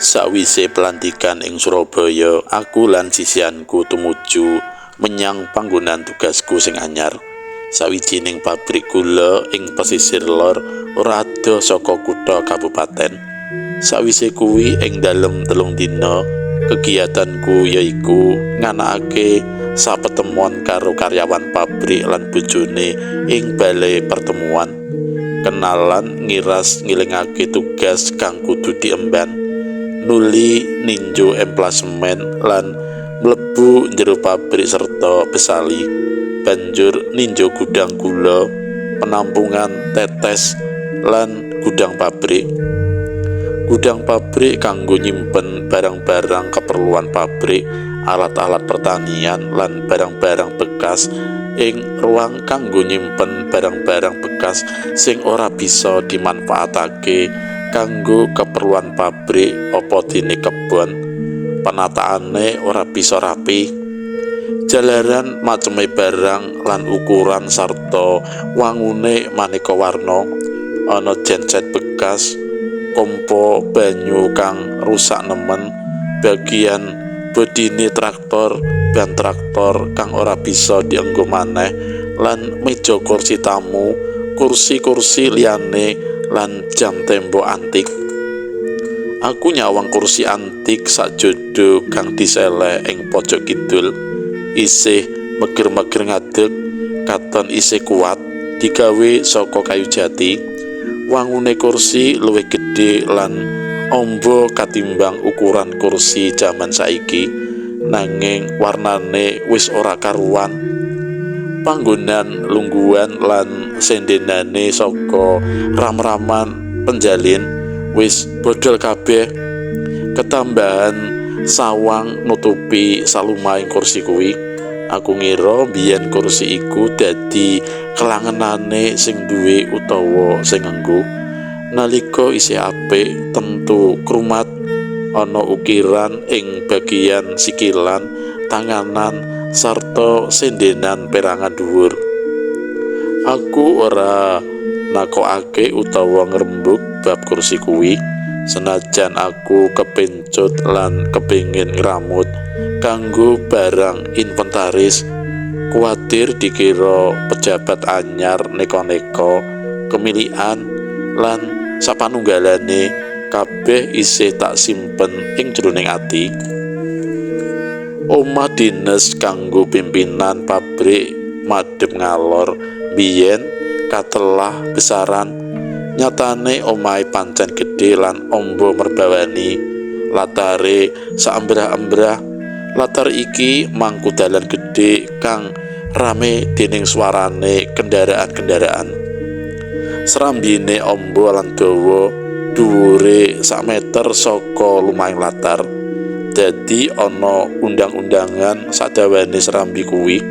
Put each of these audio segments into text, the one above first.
Sawise pelantikan ing Surabaya, aku lan sisihanku tumuju menyang panggonan tugasku sing anyar. Sawijining pabrik gula ing pesisir lor, ora adoh saka kutha kabupaten. Sawise kuwi ing dalem 3 dina, kegiatanku yaiku nganakake sapetemuan karo karyawan pabrik lan bojone ing balai pertemuan. Kenalan ngiras ngilingake tugas kang kudu diemban. Nuli ninjo emplasemen lan mlebu njero pabrik serta besali. Banjur ninjo gudang gula, penampungan tetes lan gudang pabrik. Gudang pabrik kanggo nyimpen barang-barang keperluan pabrik, alat-alat pertanian lan barang-barang bekas ing ruang kanggo nyimpen barang-barang bekas sing ora bisa dimanfaatake kanggo keperluan pabrik apa dene kebon. Penataane ora bisa rapi. Jalaran maceme barang lan ukuran sarta wangune maneka warna. Ana genset bekas, kompo banyu kang rusak nemen, bagian bodine traktor, ban traktor kang ora bisa dienggo maneh lan meja kursi tamu, kursi-kursi liyane lan jam tembok antik. Aku nyawang kursi antik sakjodo kang diseleh ing pojok kidul. Isih meger-meger ngadeg, katon isih kuat, digawe saka kayu jati. Wangune kursi luwih gedhe lan amba katimbang ukuran kursi jaman saiki, nanging warnane wis ora karuan. Panggonan lungguhan lan sendenane saka ram-raman penjalin wis bodol kabeh. Ketambahan sawang nutupi salumahing kursi kuwi. Aku ngira biyen kursi iku dadi kelangenane sing duwe utawa sing nganggo. Nalika isih apik tentu krumat, ana ukiran ing bagian sikilan, tanganan sarta sendenan perangan dhuwur. Aku ora nakokake utawa ngrembug bab kursi kuwi, senajan aku kepencut lan kepingin ngramut kanggo barang inventaris, kuwatir dikira pejabat anyar neko-neko kemilikan lan sapanunggalane kabeh isih tak simpen ing jroning ati. Omah dines kanggo pimpinan pabrik madhep ngalor, biyen katelah besaran. Nyatane omahe pancen gedhe lan amba merbawani. Latare saembrah-embrah. Latar iki mangku dalan gedhe kang rame dening swarane kendaraan-kendaraan. Srambine amba lan dawa, dhuwure sak meter saka lumahing latar. Dadi ana undang-undangan sadawane serambi kuwi.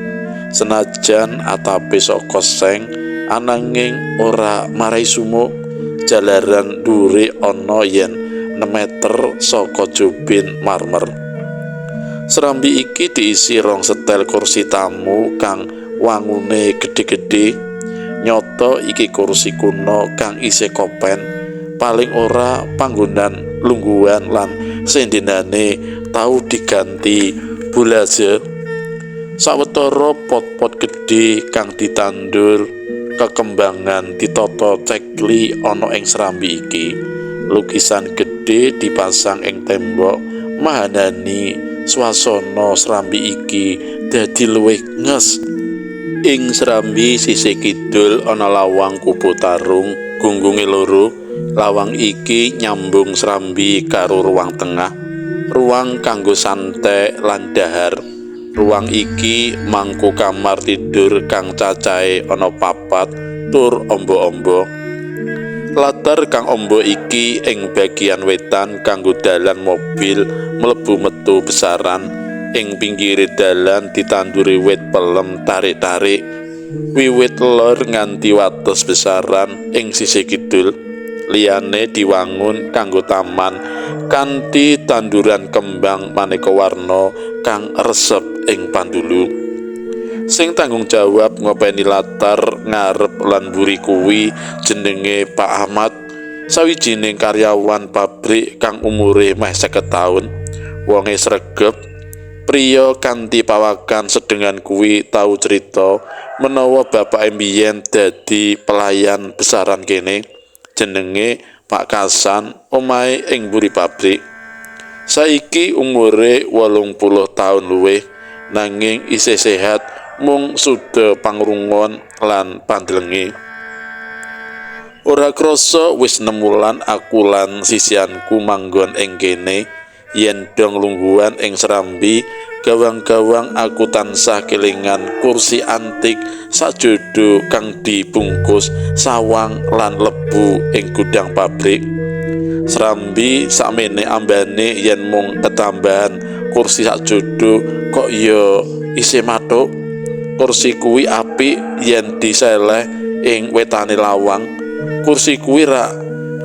Senajan atape saka seng, ananging ora marai sumuk, jalaran dhuwure ana yen 6 meter saka jobin marmer. Serambi iki diisi rong setel kursi tamu kang wangune gedhe-gedhe. Nyata iki kursi kuno kang isih kopen, paling ora panggonan lungguhan lan sendenane tau diganti bulaje. Sawetara pot-pot gedhe kang ditandur kekembangan ditata cekli ana ing serambi iki. Lukisan gedhe dipasang ing tembok mahanani swasana serambi iki dadi luwih nges. Ing serambi sisih kidul ana lawang kupu tarung gunggunge loro. Lawang iki nyambung serambi karo ruang tengah, ruang kanggo santai lan dahar. Ruang iki mangku kamar tidur kang cacahe ana papat tur amba-amba. Latar kang amba iki ing bagian wetan kanggo dalan mobil mlebu metu besaran. Ing pinggire dalan ditanduri wit pelem tarik-tarik wiwit lor nganti wates besaran ing sisih kidul. Liyane diwangun kanggo taman kanthi tanduran kembang maneka warna kang resep ing pandulu. Sing tanggung jawab ngopeni latar ngarep lan mburi kuwi jenenge Pak Ahmad, sawijining karyawan pabrik. pabrik kang umure meh 50 taun. Wonge sregep, priya kanthi pawakan sedengan kuwi tau crita menawa bapake mbiyen dadi pelayan besaran kene. Jenenge Pak Kasan, omahe ing mburi pabrik. Saiki umure 80 taun luwih, nanging isih sehat mung suda pangrungon lan pandelenge. Ora krasa wis 6 wulan aku lan sisihanku manggon ing kene. Yen dong lungguhan ing serambi, gawang-gawang aku tansah kelingan kursi antik sajodo kang dibungkus sawang lan lebu ing gudang pabrik. Serambi sakmene ambane yen mung ketambahan kursi sajodo kok ya isih mathuk. Kursi kuwi apik yen diseleh ing wetane lawang. Kursi kuwi rak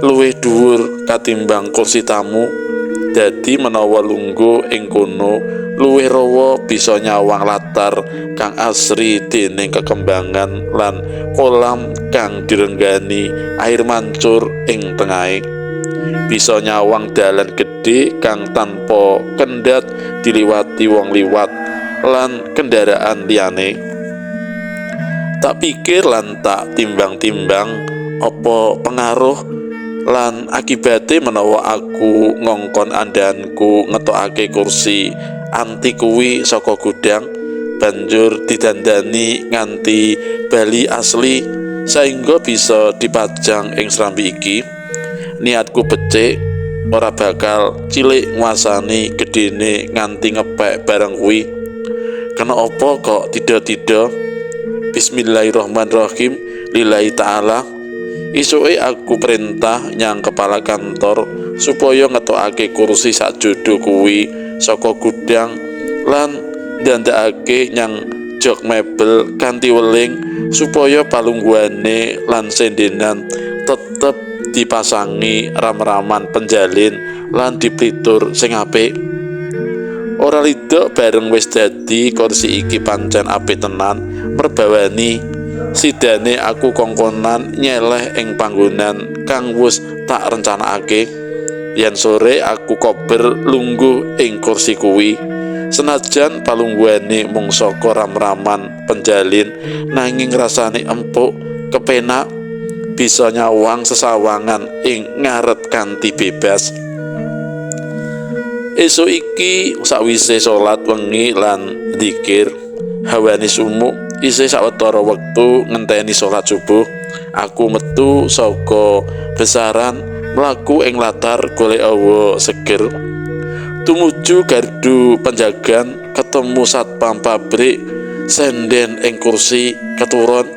luwih dhuwur katimbang kursi tamu. Dadi menawa lungguh ing kono luwih rawa bisa nyawang latar kang asri dening kekembangan lan kolam kang direnggani air mancur ing tengahe. Bisa nyawang dalan gedhe kang tanpa kendhat diliwati wong liwat lan kendaraan liyane. Tak pikir lan tak timbang-timbang apa pengaruh lan akibate menawa aku ngongkon andhanku ngetokake kursi antik kuwi saka gudang, banjur didandani nganti bali asli saengga bisa dipajang ing serambi iki. Niatku becik, ora bakal cilik nguasani gedene nganti ngepek barang kuwi. Kena apa kok tidak-tidak? Bismillahirrahmanirrahim, lillahi ta'ala. Isuke aku perintah nyang kepala kantor supaya ngetokake kursi sakjodo kuwi saka gudang lan ndandakake nyang jok mebel kanthi weling supaya palungguhane lan sendenan tetep dipasangi ram-raman penjalin lan diplitur sing apik. Ora lidok bareng wis dadi kursi iki pancen apik tenan merbawani. Sidane aku kongkonan nyeleh ing panggonan kang wis tak rencanakake. Yen sore aku kober lungguh ing kursi kuwi. Senajan palungguhane mung saka ram-raman penjalin, nanging rasane empuk, kepenak, bisa nyawang sesawangan ing ngarep kanthi bebas. Esuk iki sakwise salat wengi lan dzikir, hawane sumuk. Isih sawetara wektu ngenteni salat subuh, aku metu saka besaran mlaku ing latar golek hawa seger. Tumuju gardu penjagan ketemu satpam pabrik senden ing kursi keturun.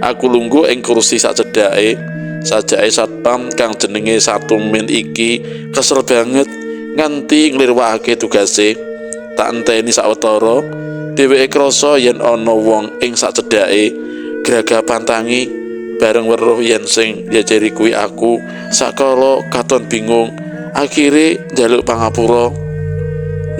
Aku lungguh ing kursi sacedhake. Sajake satpam kang jenenge Satumin iki kesel banget nganti nglirwakake tugase. Tak enteni sawetara, dheweke krasa yen ana wong ing sacedhake, gragapan tangi bareng weruh yen sing njejeri kuwi aku. Sakala katon bingung, akhire njaluk pangapura.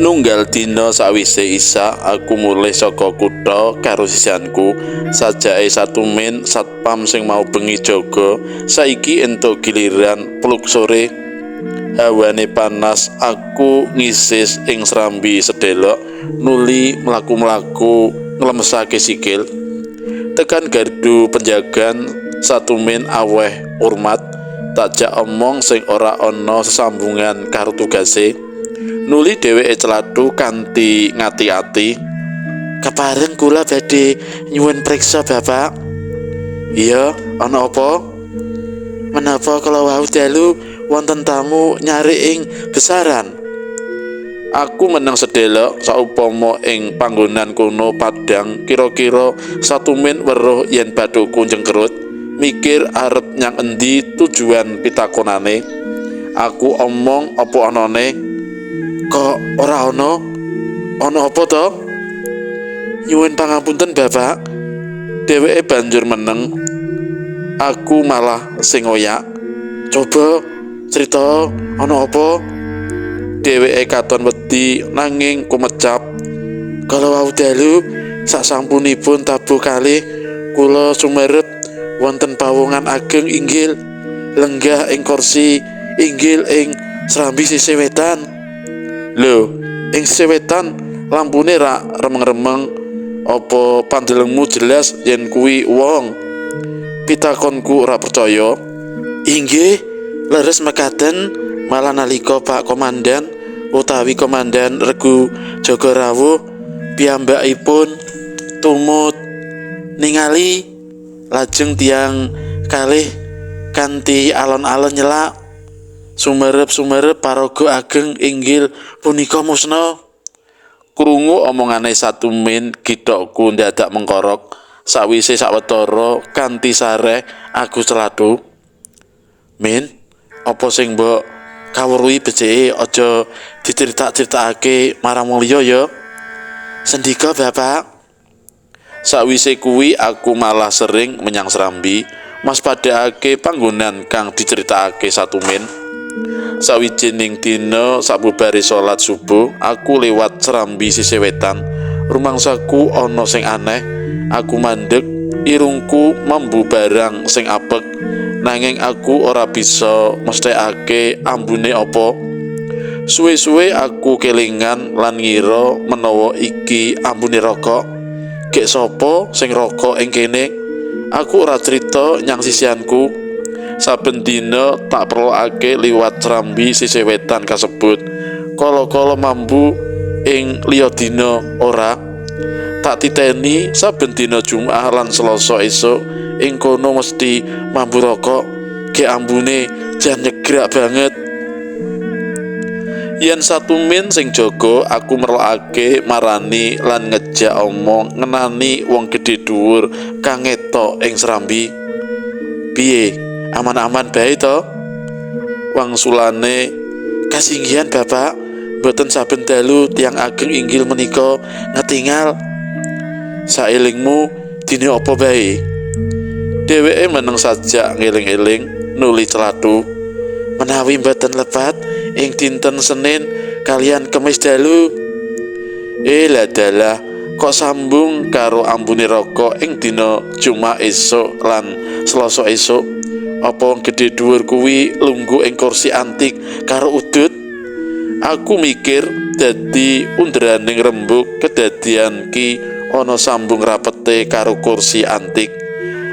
Nunggal dina sawise Isya aku mulih saka kutha karo sisihanku. Sajake Satumin satpam sing mau bengi jaga saiki entuk giliran pluk sore. Hawane panas, aku ngisis ing serambi sedelok nuli mlaku-mlaku nglemesake sikil. Tekan gardu penjagan, Satumin aweh urmat, takjak omong sing ora ana sesambungan karo tugase. Nuli dheweke celathu kanthi ngati-ati. Kepareng kula badhe nyuwun priksa, Bapak. Iya, ana apa? Menapa kala wau dalu wonten tamu nyari ing besaran? Aku meneng sedelok. Saupama ing panggonan kono padhang, kira-kira Satumin weruh yen bathukku njengkerut, mikir arep nyang endi tujuan pitakonane. Aku omong apa anane? Kok ora ana? Ana apa to? Nyuwun pangapunten, Bapak. Dheweke banjur meneng. Aku malah sing ngoyak. Coba cerita ana apa? Dheweke katon wedi nanging kumecap. Kala wau dalu sasampunipun tabuh kalih kula sumerep wonten pawongan ageng inggil lenggah ing kursi inggil ing Serambi sisih wetan. Lho, ing sisih wetan lampune rak remeng-remeng, apa pandelengmu jelas yen kuwi wong? Pitakonku ora percaya. Inggih, leres mekaten, malah nalika Pak Komandan utawi Komandan Regu Jaga rawuh piyambakipun tumut ningali lajeng tiyang kalih kanthi alon-alon nyelak sumerep-sumerep paraga ageng inggil punika musna. Krungu omongane Satumin, githokku ndadak mengkorok. Sawise sawetara kanthi sareh aku celathu. Min, apa sing mbok kawruhi becike aja dicritak-critakake marang wong liya ya? Sendika, Bapak. Sawise kuwi aku malah sering menyang Serambi maspadhakake panggonan kang diceritakake Satumin. Sawijining dina sabubare salat subuh, aku liwat Serambi sisih wetan. Rumangsaku ana sing aneh. Aku mandeg, irungku mambu barang sing apek, nanging aku ora bisa mesthekake ambune apa. Suwe-suwe aku kelingan lan ngira menawa iki ambune rokok. Gek sapa sing rokok ing kene? Aku ora crita nyang sisihanku. Saben dina tak perlokake liwat Serambi sisih wetan kasebut. Kala-kala mambu ing liya dina ora. Tak titeni saben dina Jumat lan Selasa esuk ing kono mesti mambu rokok. Gek ambune jan nyegrak banget. Yen Satumin sing jaga, aku merlokake marani lan ngejak omong ngenani wong gedhe dhuwur kang ngetok ing Serambi. Piye? Aman-aman bae to? Wangsulane, kasinggihan Bapak, mboten saben dalu tiyang ageng inggil menika ngetingal. Saelingmu dine apa bae? Dheweke meneng sajak ngeling-eling nuli celathu. Menawi mboten lepat ing dinten Senin kaliyan Kemis dalu. Lah dalah, kok sambung karo ambune rokok ing dina Jumat esuk lan Selasa esuk? Apa wong gedhe dhuwur kuwi lungguh ing kursi antik karo udut? Aku mikir dadi underaning rembug kedadian ki ana sambung rapete karo kursi antik.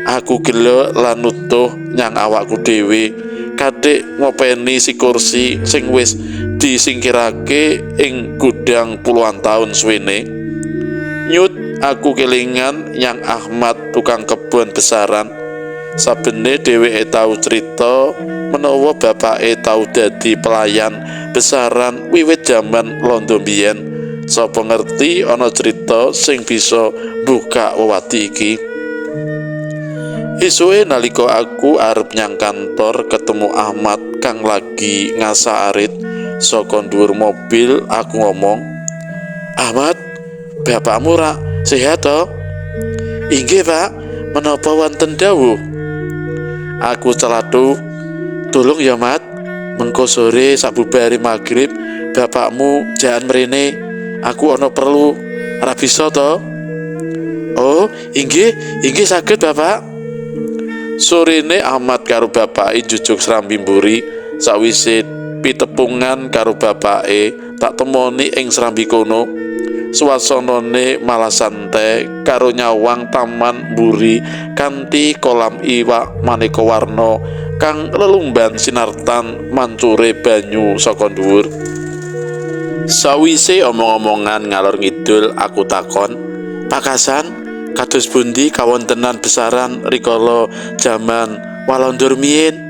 Aku gelo lan nutuh nyang awakku dhewe, kathik ngopeni si kursi sing wis disingkirake ing gudang puluhan tahun suwene. Nyut aku kelingan nyang Ahmad tukang kebon besaran. Sabene dheweke tau crita menawa bapake tau dadi pelayan besaran wiwit jaman londo mbiyen. Sapa ngerti ana crita sing bisa buka wewadi iki. Esuke nalika aku arep nyang kantor ketemu Ahmad kang lagi ngasah arit saka dhuwur mobil, aku ngomong, "Ahmad, bapakmu rak sehat to?" "Inggih, Pak, menapa wonten dawuh?" Aku celathu, "Tulung ya, Mat, mengko sore sabubare maghrib bapakmu jakan mrene, aku ana perlu, ora bisa to?" "Oh, inggih, inggih saged, Bapak." Sorene Ahmad karo bapake jujuk Serambi mburi. Sawise pitepungan karo bapake, tak temoni ing Serambi kono. Suasanane malah santai karo nyawang taman mburi kanthi kolam iwak maneka warna kang lelumban sinartan mancure banyu saka dhuwur. Sawise omong-omongan ngalor ngidul, aku takon, "Pak Kasan, kados pundi kawontenan besaran rikala jaman Walanda rumiyin?"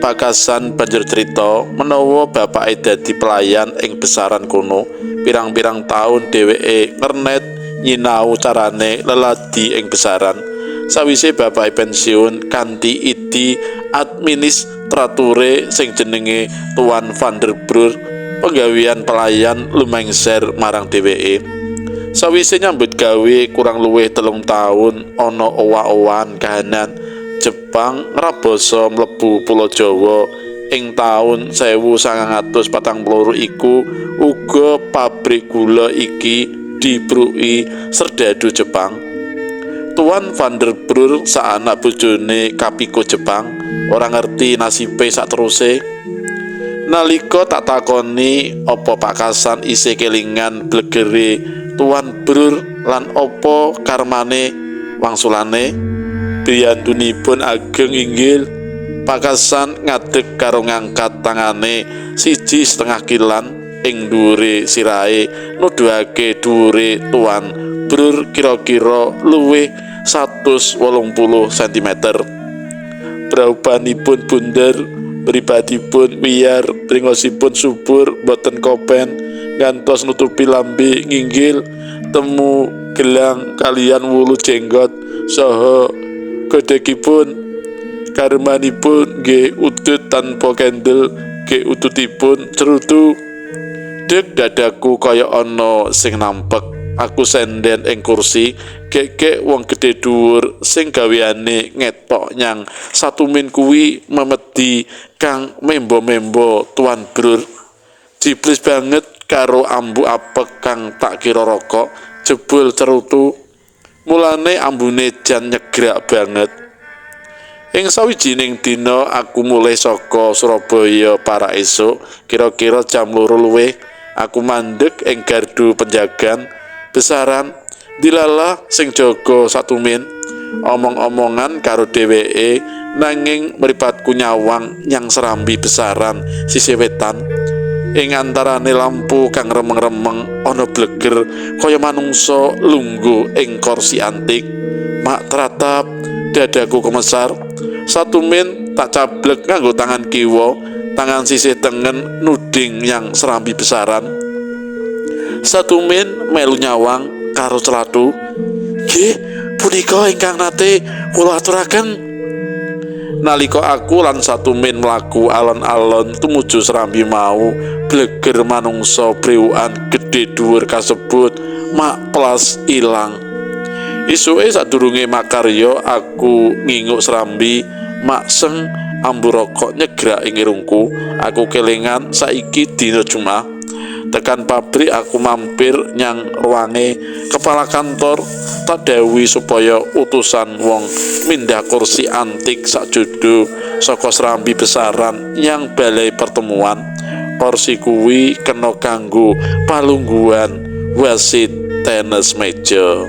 Pak Kasan banjur crita menawa bapake dadi pelayan ing besaran kono. Pirang-pirang taun dheweke ngernet nyinau carane leladi ing besaran. Sawise bapake pensiun kanthi idi administrature sing jenenge Tuan van der Broer, penggawean pelayan lumengser marang dheweke. Sawise nyambut gawe kurang luwih 3 taun ana owah-owahan kahanan, Jepang ngrabasa mlebu Pulo Jawa ing taun 1942. Iku uga pabrik gula iki dibruki serdadu Jepang. Tuan van der Broer sak anak bojone kapikut Jepang, ora ngerti nasibe sakteruse. Nalika tak takoni apa Pak Kasan isih kelingan blegere Tuan Brur lan apa karmane wangsulane, priyantunipun ageng inggil. Pak Kasan ngadeg karo ngangkat tangane 1,5 kilan ing dhuwure sirahe, nuduhake dhuwure Tuan Brur kira-kira luwih 180 cm. Praupanipun bunder, pribadipun wiyar, bringosipun subur boten kopen ngantos nutupi lambe nginggil, temu gelang kalian wulu jenggot saha godhegipun. Karmanipun nggih udut tanpa kendel, nggih udutipun cerutu. Deg dadaku kaya ana sing nampek. Aku senden ing kursi, gek-gek wong gedhe dhuwur sing gaweane ngetok nyang Satumin kuwi memedi kang membo-membo Tuan Brur. Jiblis banget karo ambu apek kang tak kira rokok, jebul cerutu. Mulane ambune jan nyegrak banget. Ing sawijining dina aku mulih saka Surabaya para esuk, kira-kira jam 2 luwih. Aku mandeg ing gardu penjagan besaran, dilalah sing jaga Satumin omong-omongan karo dheweke, nanging mripatku nyawang nyang serambi besaran sisih wetan. Ing antarane lampu kang remeng-remeng ana bleger kaya manungsa lungguh ing kursi antik. Mak tratap dadaku kemesar. Satumin tak cablek nganggo tangan kiwa, tangan sisih tengen nuding nyang serambi besaran. Satumin melu nyawang karo celatu. "Nggih, punika ingkang nate kula aturaken." Nalika aku lan Satumin mlaku alon-alon tumuju serambi mau, bleger manungsa brewukan gedhe dhuwur kasebut mak plas ilang. Isuke sadurunge makarya aku nginguk serambi, mak seng ambu rokok nyegrak ing irungku. Aku kelingan saiki dina Jumat. Tekan pabrik aku mampir nyang ruange kepala kantor, tak dawuhi supaya utusan wong mindah kursi antik sakjodo saka serambi besaran nyang balai pertemuan. Kursi kuwi kena kanggo palungguhan wasit tenis meja.